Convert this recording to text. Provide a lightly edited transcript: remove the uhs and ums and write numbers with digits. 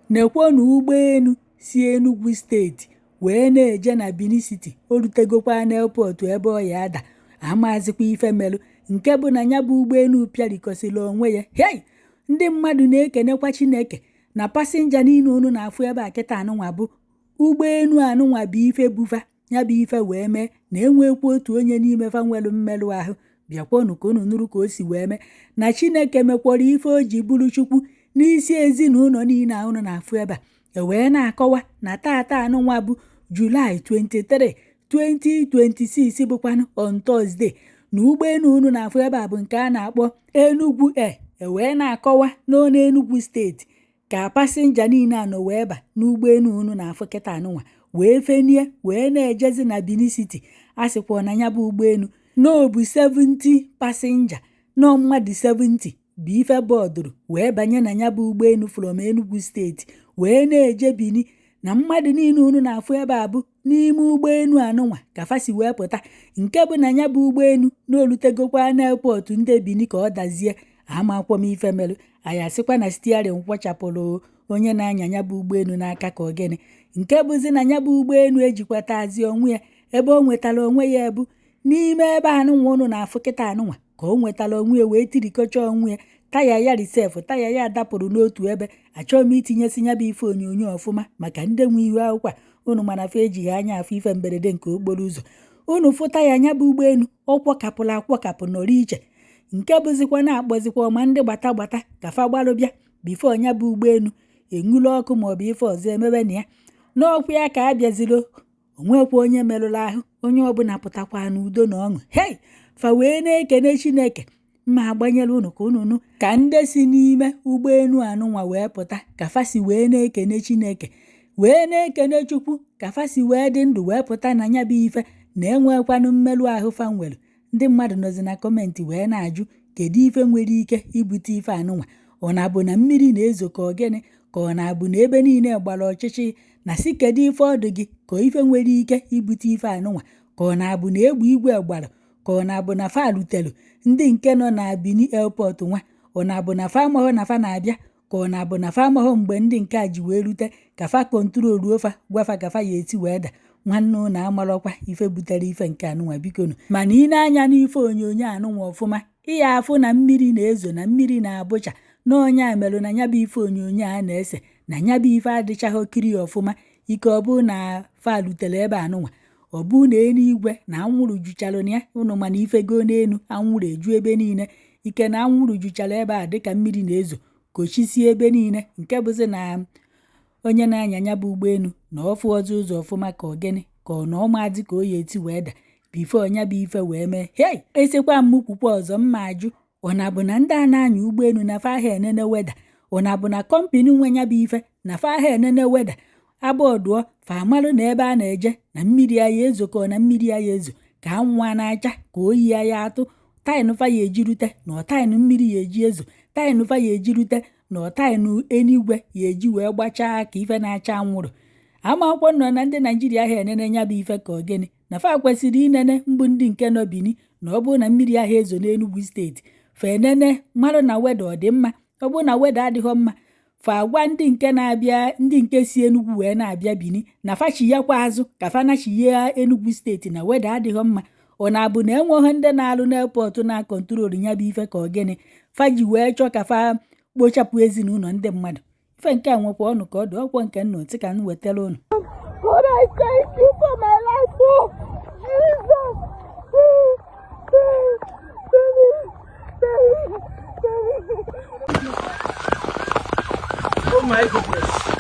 Nekwonu ụgbọenu si Enugu Steeti wee na-eje na Benin City. O rutegokwa n'airport ebe ọ ya ada. Amazịkwa ife melụ nke bụ na ya bụ ụgbọelu pịarikọsịrị onwe ya. Hei, ndị mmadụ na-ekenekwa Chineke na passenger niile unu na-afụ ebe a kịta anụnwa bụ ụgbọelu anụnwa bụ ife bufa ya bụ ife wee mee na enwekwa otu onye n'ime fa nwere mmerụ ahụ. Bịakwanụ ka unu nụrụ ka o si wee mee na Chineke mekwara ife o ji bụrụ Chukwu n'isi ezinụlọ niile a unu na-afụ ebe a. E wee na-akọwa na tata anụnwa bụ July 23, 2026, bụkwanụ on Thursday, na ụgbọelu unu na-afụ ebe a bụ nke a na-akpọ Enugu Air. E wee na-akọwa n'ọnụ Enugu Steeti ka passenger niile anọ wee ba n'ụgbọelu unu na-afụ kịta anụnwa wee fenie wee na-ejezi na Benin City. A sịkwa na ya bụ ụgbọelu n'obu 70 passenger, nọ mmadụ 70 bụ ife bọọdụrụ wee banye na ya bụ ụgbọelu from Enugu Steeti wee na-eje Benin, na mmadụ niile unu na-afụ ebe a bụ n'ime ụgbọelu anụnwa ka fa si wee pụta, nke bụ na ya bụ ụgbọelu na olutegokwa n'airport ndị Benin ka ọ dazie. Amakwọ m ife melụ. Anyị asịkwa na steering kwọchapụrụ onye na-anya ya bụ ụgbọelu n'aka ka ọ gịnị, nke bụzi na ya bụ ụgbọelu ejikwatazi onwe ya. Ebe o nwetara onwe ya bụ n'ime ebe anụnwa unu na-afụ kịta anụnwa ka o nwetara onwe ya wee tirikọcha onwe ya. Taya ya risef, taya ya dapụrụ n'otu ebe. Achọghị m itinyesi ya bụ ife onyonyo ọfụma maka ndị nwe ihu akwụkwọ a unu, mana fa ejighị anya afụ ife mberede nke okporo ụzọ. Unu fụ taya ya bụ ụgbọelu, ọ kwọkapụrụ akwọkapụ nọrọ iche, nke bụzikwa na-akpọzikwa ọma ndị gbata gbata ka fa gbalụ bịa before ya bụ ụgbọelu enwulu ọkụ maọbụ ife ọzọ emebe na ya. N'ọkwa ya ka a bịaziro, onwekwa onye merụrụ ahụ, onye ọbụla pụtakwa n'udo na ọṅụ. Hei, fa wee na-ekene Chineke. Mma agbanyere unu ka unu nụ ka ndị si n'ime ụgbọelu anụnwa wee pụta, ka fa si wee na-ekene Chineke, wee na-ekene Chukwu ka fa si wee dị ndụ wee pụta na ya bụ ife na enwekwanụ mmerụ ahụ fa nwere. Ndị mmadụ nọzi na comment wee na-ajụ, kedu ife nwere ike ibute ife anụnwa? Ọ na-abụ na mmiri na-ezo ka ọ gịnị, ka ọ na-abụ na ebe niile gbara ọchịchị na si kedu ife ọdụ gị ka ife nwere ike ibute ife anụnwa, ka ọ na-abụ na egbe igwe gbara, ka ọ na-abụ na fa rutere ndị nke nọ na Benin airport nwa, ọ na-abụ na fa amaghọ na fa na-abịa, ka ọ na-abụ na fa amaghọ mgbe ndị nke a ji wee rute ka fa controluo fa, gwafa ka fa ya eti wee da. Nwanne ụnụ amarọkwa ife butere ife nke anụnwa, bikonu. Mana ị na-anya n'ife onyonyo anụnwa ọfụma, ị ya afụ na mmiri na-ezo, na mmiri na-abụcha n'ọnya merụ na ya bụ ife onyonyo a na-ese na ya bụ ife adịchaghị kiri ọfụma. Ike ọ bụ na fa rutere ebe anụnwa, ọ bụ na eluigwe na anwụrụ juchalụ na ya ụnụ, mana ife goo n'elu, anwụrụ eju ebe niile. Ike na anwụrụ juchara ebe a dịka mmiri na-ezo kochisie ebe niile, nke bụzi na onye na-anya ya bụ ụgbọelu na ọfụ ọzọ ụzọ ọfụma ka ọ gịnị, ka ọ na ọmadị ka o ya eti wee da before ya bụ ife wee mee. Hei, esikwa m kwukwa ọzọ, mma ajụ, ọ na-abụ na ndị a na-anya ụgbọelu na fa ahịa enene weather? Ọ na-abụ na company nwe ya bụ ife na fa ahịa enene weather abọdụọ fa amalụ na ebe a na-eje na mmiri aya ezo, ka ọ na mmiri aya ezo, ka anwụ a na-acha, ka oyi ya atụ, time fa ya ejirute na ọtaịnụ mmiri ya eji ezo, time fa ya ejirute na ọtaịnụ eluigwe ya eji wee gbachaa ka ife na-acha anwụrụ? Ama akwụkwọ nọ na ndị Naijiria ahịa enene ya bụ ife ka ọ gịnị, na fa kwesịrị inene mbụ ndị nke nọ Bini na ọ bụrụ na mmiri ahụ ezo n'Enugu Steeti, fa enene marụ na weather ọ dị mma. Ọ bụrụ na weather adịghọ mma, fa agwa ndị nke na-abịa, ndị nke si Enugu wee na-abịa Bini, na fa chiyakwa azụ ka fa nachie Enugu Steeti na weather adịghọ mma. Ọ na-abụ na enweghị ndị na-alụ n'airport na-acontrol ya bụ ife ka ọ gịnị, fa ji wee chọọ ka fa kpochapụ ezinụlọ ndị mmadụ? Ife nke a nwekwa ọnụ ka ọ dị ọkwọ nke nnụ ntị ka m wetara unu. God, I thank you for my life. Oh, Jesus. Baby, baby, baby. Oh my goodness.